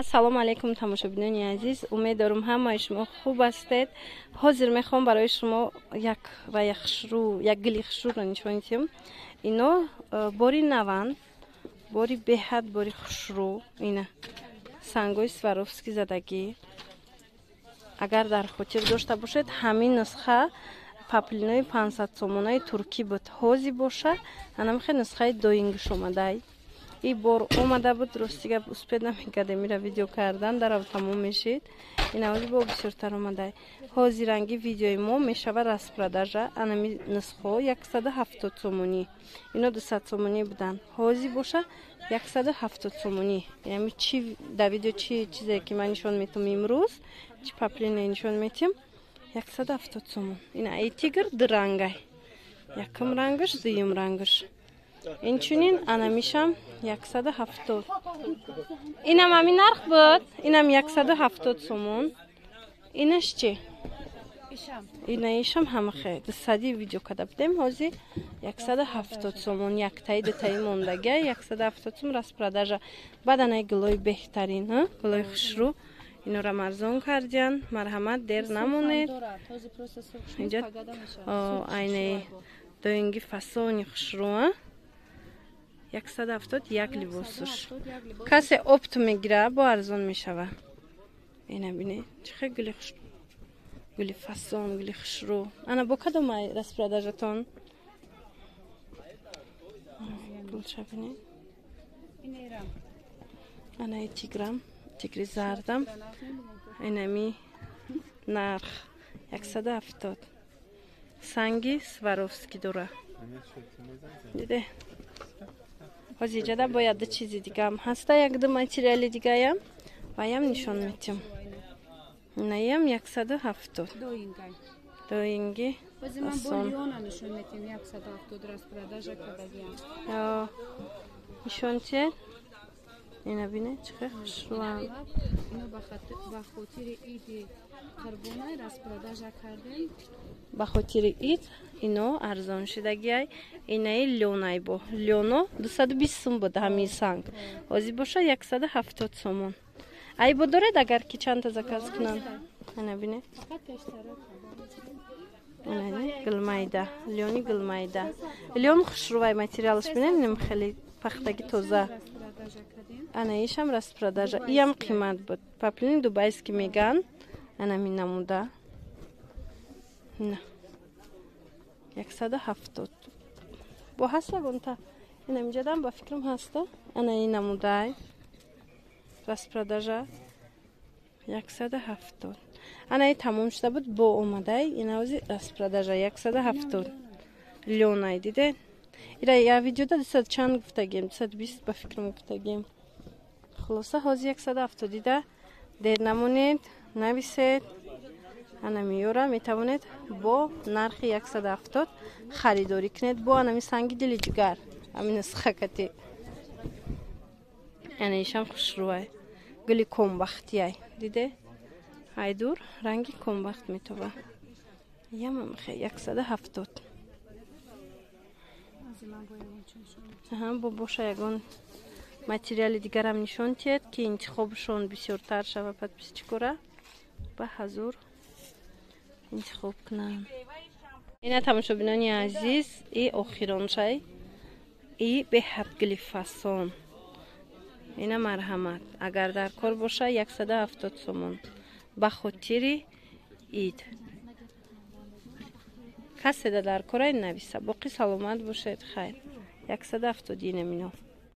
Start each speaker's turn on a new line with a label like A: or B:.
A: Ассалому алайкум, тамошобинони азиз. Умед дорум, ҳамаи шумо хуб ҳастед. Ҳозир мехоҳам барои шумо як ва як хушрӯ, як гили хушрӯро нишон диҳам. Ино бори наванд, бори беҳад, бори хушрӯ. Ина сангои Сваровски задагӣ. Агар дар хотир дошта бошед, ҳамин нусха паплинои 500 сомонаи туркӣ буд. Ҳозир боша, анамихе нусхаи доингиш омадай. И бор омада буд, рости гап, успеть намекардем ира видео кардан, дарав тамом мешид. Инавози бо бисёртар омадай. Ҳозир ранги видеои мо мешава распродажа. Анами нусхо 170 сомонӣ. Ино 200 сомонӣ буданд. Ҳозир боша, 170 сомонӣ. Яъне чи дар видео, чи чизе ки ман нишон метум имрӯз, чи паплине нишон метим, 170 сомон. Ина ай тигр ду рангай. Якум рангаш, дуюм рангаш. Инчунин анамишам 170. Инам ҳамин нарх буд, инам 170 сомон. Инаш чи? Инаишам ҳамахе дусади видео карда будем, ҳозир 170 сомон. Яктаи дутаи мондагия, 170 сом распродажа. Баъд анаи гулои беҳтарин, гулои хушрӯ, инора арзон кардиян. Марҳамат, дер намонед. Инҷа айнаи доинги фасони хушрӯ, 170 як либосуш. Касе опт мегира, бо арзон мешава. Ина бине, чӣ хел гули хуш, гули фасон, гули хушрӯ. Ана бо кадомай распродажатон? Гулша бине. Анаи тиграм, тигри зардам, инами нарх 170. Санги Сваровски дора, диде. Ҳозир иҷода бояд ду чизи дигаам ҳаста, якду материали дигаям ваям нишон метиҳам. Инаям 170, доинги осон. Нишон тиҳед. Ина бине, чӣ хел хушрӯам.
B: Ба хотири иди қурбона распродажа кардем.
A: Ба хотири ид ино арзон шудагиай. Инаи лёнай, бо лёно 220 сум буд ҳамин санг, ҳозир боша, 170 сомон. Ай бо доред, агар ки чандта заказ кунам? Ана бине, гулмайда, лёни гулмайда, лён хушрӯвай. Материалаш бинем, инам хеле пахтаги тоза. Ана ишам распродажа, иам қимат буд, паплини дубайский меган. Анами намуда на 170. Бо ҳаст ягонта инамиҷадам, ба фикрам, ҳаста. Ана ин намудай распродажа, 170. Ана и тамом шуда буд, бо омадай, инавзи распродажа, 170. Лёнай, диде. Ира я видеода дусад чанд гуфтагем, 220, ба фикрам, гуфтагем. Хулоса, ҳозир 170. Дида, дер намонед, нависед. Ана миёра метавонед бо нархи 170 харидорӣ кунед, бо анами санги дили ҷигар, ҳамин нусхакати. Ана ишам хушрӯай, гули комбахтияй, диде, айдур ранги комбахт метова. Ямамхе 170. Бо боша ягон материали дигарам нишон тиҳед, ки интихобшон бисёртар шава, подписчикора ба ҳазур интихоб кунам. Ина, тамошобинони азиз, и охироншай, и беҳад гули фасон. Ина, марҳамат, агар дар кор боша, 170 сомон ба хотири ид. Каседа дар корай, нависа. Боқӣ саломат бошед, хайр. 170 инамино.